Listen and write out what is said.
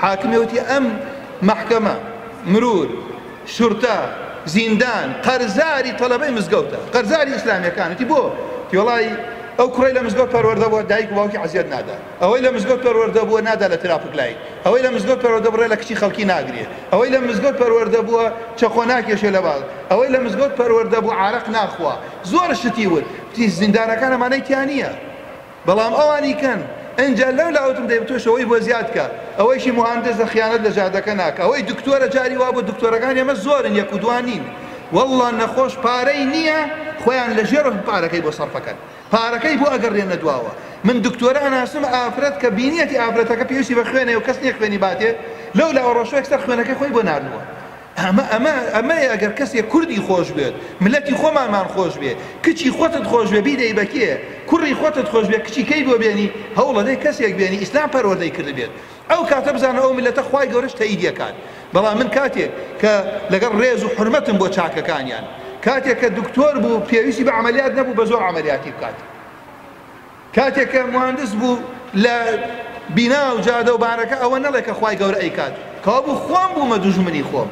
حاکمی وتی ئەم مەحکەمە، مرور، شورتە، زیندان، قەرزاری تەلەبەی مزگەوتە، قەرزاری ئیسلامیەکان. وتی بۆ؟ وتی وەڵای ئەو کوڕەی لە مزگەوت پەروەردە بووە دایک و باوکی عەزیەت نادا، ئەوەی لە مزگەوت پەروەردە بووە نادا لە traffic light، ئەوەی لە مزگەوت پەروەردە بووە ڕێ لە کچی خەڵکی ناگرێ، ئەوەی لە مزگەوت پەروەردە بووە چەقۆ ناکێشێ لە باڵ، ئەوەی لە مزگەوت پەروەردە بوو عارەق ناخوا. زۆر شتی وت. وتی زیندانەکان ئەمانەی تیا نییە. بەڵام ئەوانی کەن. ئینجا لەو لا وتم دەی تۆش ئەوەی بۆ زیاد کە. ئەوەیشی موهاندسە خیانەت لە جادەکە ناکا. ئەوەی دکتۆرە جاری وا بوو دکتۆرەکانی ئێمە زۆرن یەک و دوان نین. واللە نەخۆش پارەی نییە خۆیان لە ژێرەوە پارەکەی بۆ سەرفەکەن. پارەکەی بۆ ئەگەڕێنە دواوە. من دکتۆرە ئەناسم ئافرەت کە بینیەتی ئافرەتەکە پێویستی بە خوێنەیە و کەس نییە خوێنی باتێ لەو لاوە ڕۆشتوە یەکسەر خوێنەکەی خۆی بۆ ناردووە. ئەمە ئەمە ئەمەیە ئەگەر کەسێک کوردی خۆش بوێت ملەتی خۆمانمان خۆش بێ کچی خۆتت خۆش بێ بیدەی بە کێ کوڕی خۆتت خۆش بێ کچی کەی بۆ بێنی هەوڵەدەی کەسێک بێنی ئیسلام پەروەردەی کردبێت ئەو کاتە بزانە ئەو ملەتە خوای گەورەش تەئیدی ئەکات بەڵام من کاتێک کە لەگەڵ ڕێز و حورمەتم بۆ چاکەکانیان کاتێک کە دکتۆر بوو پێویستی بە عەمەلیات نەبوو بە زۆر عەمەلیاتی بکات کاتێک کە موهەندس بوو لە بینا و جادە و بانەکە ئەوە نەڵێ کە خوای گەورە ئەیکات کەوابوو خۆم بوومە دوژمنی خۆم.